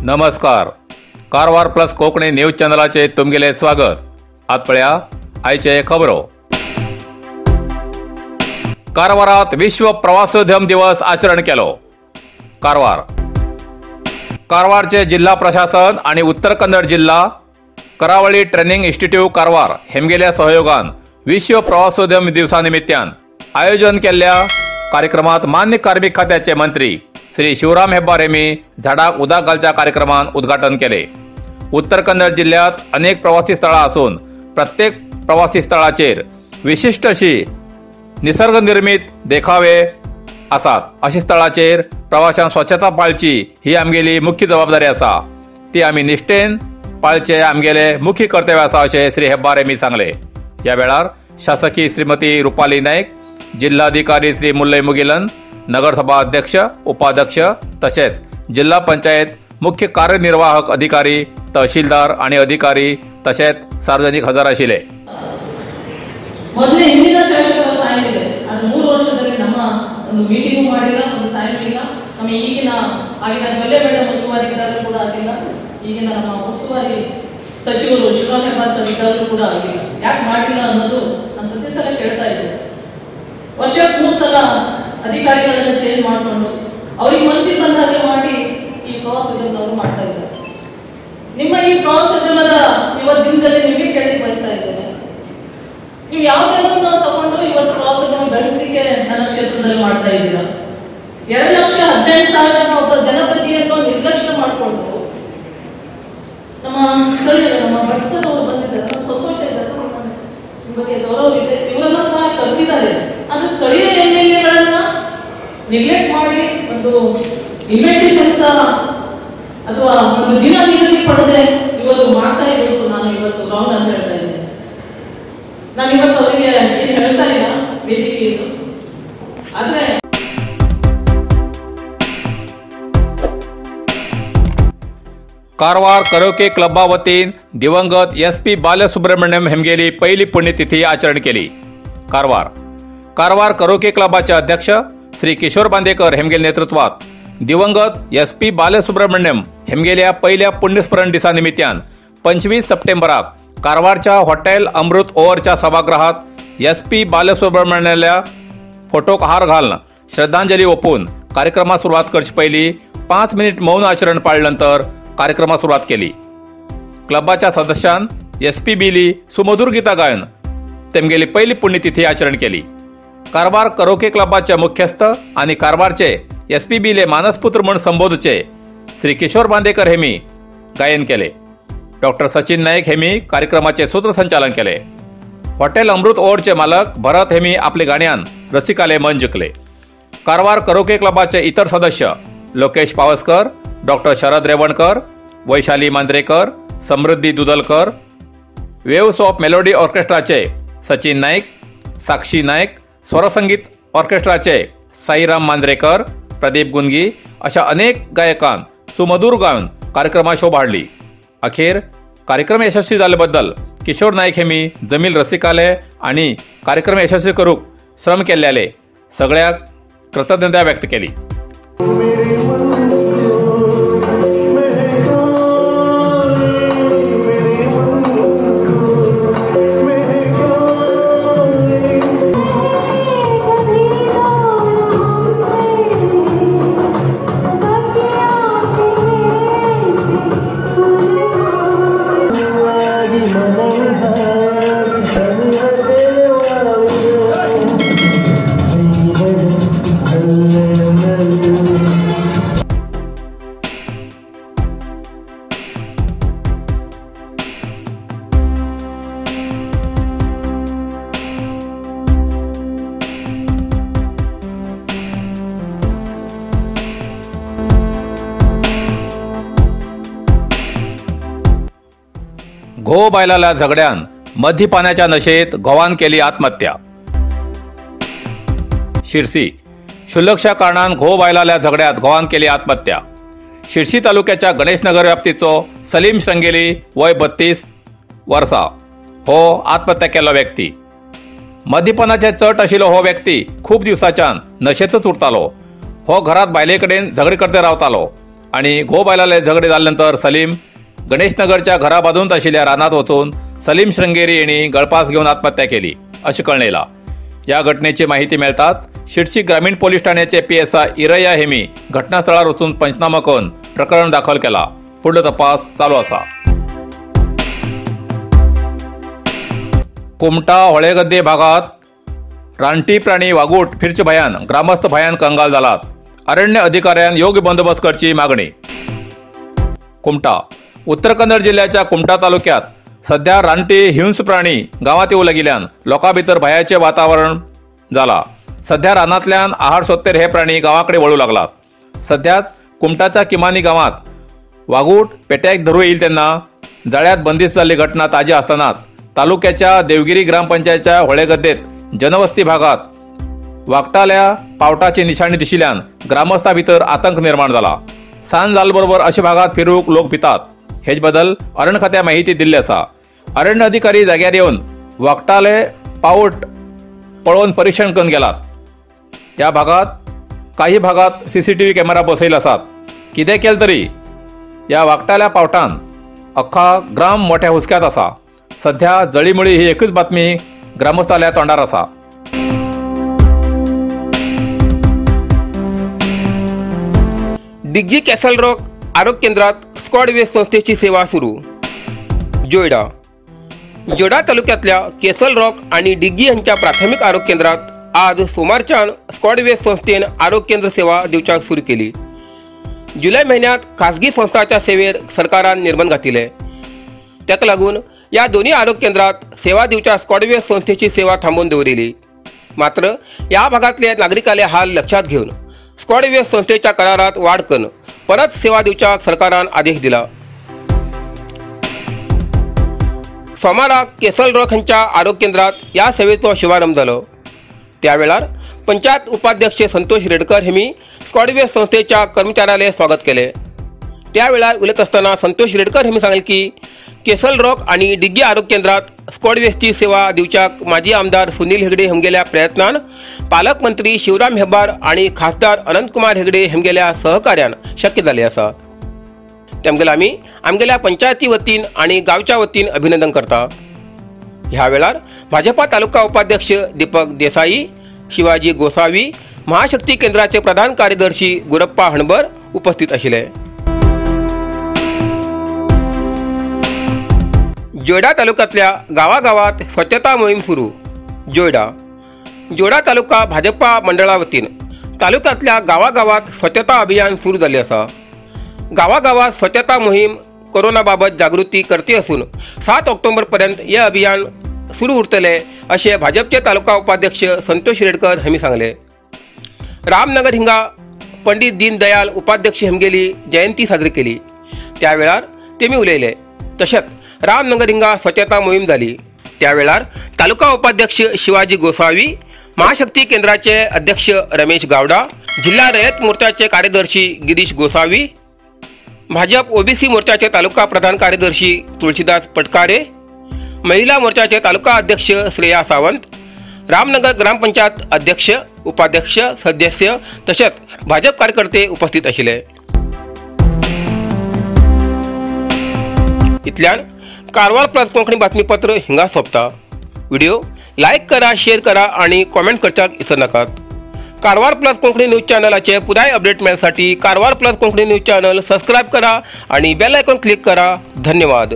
नमस्कार, Karwar plus Konkani news चॅनलाचे तुमगेले स्वागत. आत पळया आयचे खबरो. कारवारात विश्व प्रवासोद्यम दिवस आचरण केलो. कारवार कारवारचे जिल्हा प्रशासन आणि उत्तर कन्नड जिल्हा करावळी ट्रेनिंग इन्स्टिट्यूट कारवार हेमगेल्या सहयोगान विश्व प्रवासोद्यम दिवसा निमित्तान आयोजन केल्ल्या कार्यक्रमात मान्य कार्मिक खात्याचे मंत्री श्री शिवराम हेब्बार हेमी झाडाक उदक घालच्या कार्यक्रमान उद्घाटन केले. उत्तर कन्नड जिल्ह्यात अनेक प्रवासी स्थळां आसून प्रत्येक प्रवासी स्थळाचेर विशिश्ट अशी निसर्गनिर्मित देखावे आसात. अशी स्थळाचेर प्रवाशांक स्वच्छता पाळची ही आमगेली मुख्य जबाबदारी आसा, ती आमी निश्ठेन पाळचे आमगेले मुख्य कर्तव्य आसा अशें श्री हेब्बार हेमी सांगले. ह्या वेळार शासकी श्रीमती रुपाली नायक, जिल्हाधिकारी श्री मुल्लय मुगिलन, नगरसभा अध्यक्ष, उपाध्यक्ष तसेच जिल्हा पंचायत मुख्य कार्यनिर्वाहक अधिकारी, तहसीलदार आणि अधिकारी तसेच सार्वजनिक हजर आशिल्ले. ಮೊದಲೇ ಹಿಂದಿನ ಶಾಸಕರ ಸಾಯಂ ಇದೆ, ಅದು 3 ವರ್ಷದಲ್ಲಿ ನಮ್ಮ ಒಂದು ಮೀಟಿಂಗು ಮಾಡಿಲ್ಲ, ಒಂದು ಸಾಯಂ ಇಲ್ಲ. ನಮ್ಮ ಈಗಿನ ಆಗಿನ ಕೊಲ್ಲೆ ಮೇಡಮ್ ಉಸ್ತುವಾರಿ ಇದ್ದಾಗ ಕೂಡ ಆಗಿಲ್ಲ, ಈಗಿನ ನಮ್ಮ ಉಸ್ತುವಾರಿ ಸಚಿವರು ಶಿವರಾಮ್ ಹೆಬ್ಬಾರ್ ಸರ್ ಇದ್ದಾಗಲೂ ಕೂಡ ಆಗಿಲ್ಲ. ಯಾಕೆ ಮಾಡಿಲ್ಲ ಅನ್ನೋದು ನಾನು ಪ್ರತಿ ಸಲ ಕೇಳ್ತಾ ಇದ್ದೆ. ವರ್ಷಕ್ಕೆ 3 ಸಲ ಅಧಿಕಾರಿಗಳನ್ನ ಚೇಂಜ್ ಮಾಡಿಕೊಂಡು ಅವ್ರಿಗೆ ಮನಸ್ಸಿಗೆ ಬಂದ ಹಾಗೆ ಮಾಡಿ ಈ ಪ್ರವಾಸೋದ್ಯಮದವರು ಮಾಡ್ತಾ ಇದ್ದಾರೆ. ನಿಮ್ಮ ಈ ಪ್ರವಾಸೋದ್ಯಮದ ಇವತ್ತು ದಿನದಲ್ಲಿ ನಿಮಗೆ ಕೇಳಲಿಕ್ಕೆ ಬಯಸ್ತಾ ಇದ್ದೇನೆ, ನೀವು ಯಾವುದನ್ನು ತಗೊಂಡು ಇವತ್ತು ಪ್ರವಾಸೋದ್ಯಮ ಬೆಳೆಸಲಿಕ್ಕೆ ನನ್ನ ಕ್ಷೇತ್ರದಲ್ಲಿ ಮಾಡ್ತಾ ಇದ್ದೀರಾ? 2,18,000 ಒಬ್ಬ ಜನಪತಿಯನ್ನು ನಿರ್ಲಕ್ಷ್ಯ ಮಾಡಿಕೊಂಡು ನಮ್ಮ ಸ್ಥಳೀಯರು, ನಮ್ಮ ಭಟ್ಸರ್ ಅವರು ಬಂದಿದ್ದಾರೆ, ನನ್ನ ಸಂತೋಷ ಇದೆ, ನಿಮ್ಮ ಬಗ್ಗೆ ಗೌರವ ಇದೆ, ಇವರನ್ನು ಸಹ ಕರೆಸಿದ್ದಾರೆ. ಅಂದ್ರೆ ಸ್ಥಳೀಯ MLAಗಳನ್ನ ನೆಗ್ಲೆಕ್ಟ್ ಮಾಡಿ ಒಂದು ಇನ್ವಿಟೇಷನ್ ಸಹ ಅಥವಾ ಒಂದು ದಿನ ನಿಗದಿ ಪಡೆದೇ ಇವರು ಮಾಡ್ತಾ ಇರೋದು ನಾನು ಇವತ್ತು ರಾಂಗ್ ಅಂತ ಹೇಳ್ತಾ ಇದ್ದೇನೆ. ನಾನು ಇವತ್ತು ಅವರಿಗೆ ಏನು ಹೇಳ್ತಾ ಇಲ್ಲ ವೇದಿಕೆ ಇದು. ಆದ್ರೆ कारवार करोके क्लबा वतीन दिवंगत SP Balasubrahmanyam हेमगेली पहिली पुण्यतिथी आचरण केली. कारवार कारवार करोके क्लबाचे अध्यक्ष श्री किशोर बांदेकर हेमगेल नेतृत्वात दिवंगत SP Balasubrahmanyam हेमगेल्या पहिल्या पुण्यस्मरण दिसा निमित्तान 25 सप्टेंबराक कारवारच्या हॉटेल अमृत ओवरच्या सभागृहात SP बालसुब्रमण्यमल्या फोटोक हार घालून श्रद्धांजली ओपून कार्यक्रमाक सुरवात करचे पयलीं 5 मिनिट मौन आचरण पाळल्यानंतर कार्यक्रमाक सुरवात केली. क्लबाच्या सदस्यान SPBली सुमधुर गीता गायन तेमगेली पहिली पुण्यतिथी आचरण केली. कारवार करोके क्लबाचे मुख्यस्थ आणि कारवारचे SPBले मानसपुत्र म्हूण संबोधचे श्री किशोर बांदेकर हेमी गायन केले. डॉक्टर सचिन नाईक हेमी कार्यक्रमाचे सूत्रसंचालन केले. हॉटेल अमृत ओवरचे मालक भरत हेमी आपले गाण्यान रसिकाले मन जिखले. कारवार करोके क्लबाचे इतर सदस्य Lokesh Pawaskar, doctor Sharad Revankar, Vaishali Mandrekar, Samruddhi Dudalkar, waves of melody ऑर्केस्ट्राचे Sachin Naik, साक्षी नाईक, स्वरसंगीत ऑर्केस्ट्राचे साईराम मांजरेकर, प्रदीप गुंगी अशा अनेक गायकान सुमधुर गाऊन कार्यक्रमात शोभा हाडली. अखेर कार्यक्रम यशस्वी जाल्ल्याबद्दल किशोर नाईक हेमी जमील रसिकाले आणि कार्यक्रम यशस्वी करूक श्रम केल्ल्याले सगळ्याक कृतज्ञता व्यक्त केली. घोव बायलाल्या झगड्यान मद्यपानाच्या नशेत घोवान केली आत्महत्या. शिरसी क्षुल्लकशा कारणान घोव बायलाल्या झगड्यात घोवान केली आत्महत्या. शिरसी तालुक्याच्या गणेशनगर व्याप्तीचो सलीम श्रंगेली वय 32 वर्सा हो आत्महत्या केल्लो व्यक्ती. मद्यपानाचे चट आशिल्लो हो व्यक्ती खूब दिवसाच्यान नशेंतच उरतालो. हो घरात बायले कडेन झगडी करते रावतालो. आनी घोव बायलाले झगडे जाले नंतर सलीम गणेशनगरच्या घरा बाजूनच आशिल्ल्या रानात वचून सलीम श्रंगेरी यांनी गळफास घेऊन आत्महत्या केली अशें कळून येयलां. ह्या घटनेची माहिती मेळटाच शिरशी ग्रामीण पोलीस ठाण्याचे PSI Iraiah Hemi घटनास्थळार वचून पंचनामो करून प्रकरण दाखल केला. फुडलो तपास चालू आसा. कुमटा होळेगद्दे भागात रानटी प्राणी वागूट फिरचे भयान ग्रामस्थ भयान कंगाल जालात. अरण्य अधिकाऱ्यान योग्य बंदोबस्त करची मागणी. कुमटा उत्तर कन्नड जिल्ह्याच्या कुमटा तालुक्यात सध्या रानटी हिंस प्राणी गांवांत येवं लागिल्ल्यान लोकां भितर भयाचें वातावरण जाला. सध्या रानांतल्यान आहार सोदतेर हे प्राणी गांवाकडेन वळूं लागलात. सध्याच कुमटाच्या किमानी गांवांत वागूट पेट्याक धरू येईल तेन्ना जाळ्यांत बंदिस्त जाल्ली घटना ताजी आसतनाच तालुक्याच्या देवगिरी ग्रामपंचायतच्या होळेगद्देत जनवस्ती भागात वागटाल्या पावटाची निशाणी दिशिल्ल्यान ग्रामस्थां भितर आतंक निर्माण जाला. सांज जाले बरोबर अशा भागात फिरूंक लोक भितात. हेच बदल अरण्य खात्या माहिती दिल्ली आसा. अरण्य अधिकारी जाग्यार येवन वागटाले पावट पळोवन परीक्षण करून गेलात. ह्या भागात काही भागात CCTV camera बसयले आसात. कितें केलें तरी ह्या वागटाल्या पावटान अख्खा ग्राम मोठ्या हुस्क्यात आसा. सध्या जळीमळी ही एकूच बातमी ग्रामस्थाल्या तोंडार आसा. डिग्गी कॅसल रॉक आरोग्य केंद्रात स्क्वॉड वेस्ट संस्थेची सेवा सुरू. जोयडा जोडा तालुक्यातल्या केसल रॉक आणि डिग्गी यांच्या प्राथमिक आरोग्य केंद्रात आज सोमारच्यान स्क्वॉड वेस्ट संस्थेन आरोग्य केंद्र सेवा दिवच्याक सुरू केली. जुलै महिन्यात खासगी संस्थांच्या सेवेर सरकारान निर्बंध घातिले. ताका लागून या दोन्ही आरोग्य केंद्रात सेवा दिवच्या स्क्वॉड वेस्ट संस्थेची सेवा थांबोवन दवरिली. मात्र या भागातले नागरिकाले हाल लक्षात घेऊन स्क्वॉड वेस्ट संस्थेच्या करारात वाढ करून परत सेवा दिवच्याक सरकारान आदेश दिला. सोमाराक केसल रॉक हांच्या आरोग्य केंद्रात ह्या सेवेचो शुभारंभ जालो. त्या वेळार पंचायत उपाध्यक्ष संतोष रेडकर हेमी स्क्वॉड वेस्ट संस्थेच्या कर्मचाऱ्याले स्वागत केले. त्या वेळार उलयत आसतना संतोष रेडकर हेमी सांगले की केसल रॉक आणि डिग्गी आरोग्य केंद्रात स्क्वॉड वेस्टची सेवा दिवच्याक माजी आमदार सुनील हेगडे हेमगेल्या प्रयत्नान पालकमंत्री शिवराम हेब्बार आणि खासदार अनंतकुमार हेगडे हेमगेल्या सहकार्यान शक्य जाले आसा. तेमगेले आमी आमगेल्या पंचायती वतीन आणि गांवच्या वतीन अभिनंदन करता. ह्या वेळार भाजपा तालुका उपाध्यक्ष दीपक देसाई, शिवाजी गोसावी, महाशक्ती केंद्राचे प्रधान कार्यदर्शी गुरप्पा हणबर उपस्थित आशिल्ले. जोयडा तालुक्यातल्या गावागावात स्वच्छता मोहीम सुरू. जोयडा जोडा तालुका भाजपा मंडळा वतीन तालुक्यातल्या गावागावात स्वच्छता अभियान सुरू जाल्लें आसा. गावागावात स्वच्छता मोहीम कोरोनाबाबत जागृती करती असून 7 ऑक्टोबर पर्यंत हे अभियान सुरू उरतले अशें भाजपचे तालुका उपाध्यक्ष संतोष रेडकर हांणी सांगले. रामनगर हिंगा पंडित दीनदयाल उपाध्यक्ष हेमगेली जयंती साजरी केली. त्या वेळार तेमी उलयले. तशेंच रामनगर हिंगा स्वच्छता मोहीम जाली. त्या वेळार तालुका उपाध्यक्ष शिवाजी गोसावी, महाशक्ती केंद्राचे अध्यक्ष रमेश गावडा, जिल्हा रयत मोर्चाचे कार्यदर्शी गिरीश गोसावी, भाजप ओबीसी मोर्चाचे तालुका प्रधान कार्यदर्शी तुळशीदास पटकारे, महिला मोर्चाचे तालुका अध्यक्ष श्रेया सावंत, रामनगर ग्रामपंचायत अध्यक्ष, उपाध्यक्ष, सदस्य तसेच भाजप कार्यकर्ते उपस्थित आशिल्ले. इतल्यान कारवार प्लस कोंकणी बातमीपत्र हिंगा सोंपता. व्हिडिओ लायक करा, शेअर करा आणि कॉमेंट करच्याक विसरनाकात. कारवार प्लस कोंकणी न्यूज चॅनलाचे पुराय update मेळसाठी Karwar plus Konkani news channel subscribe करा आणि बेल आयकॉन क्लिक करा. धन्यवाद.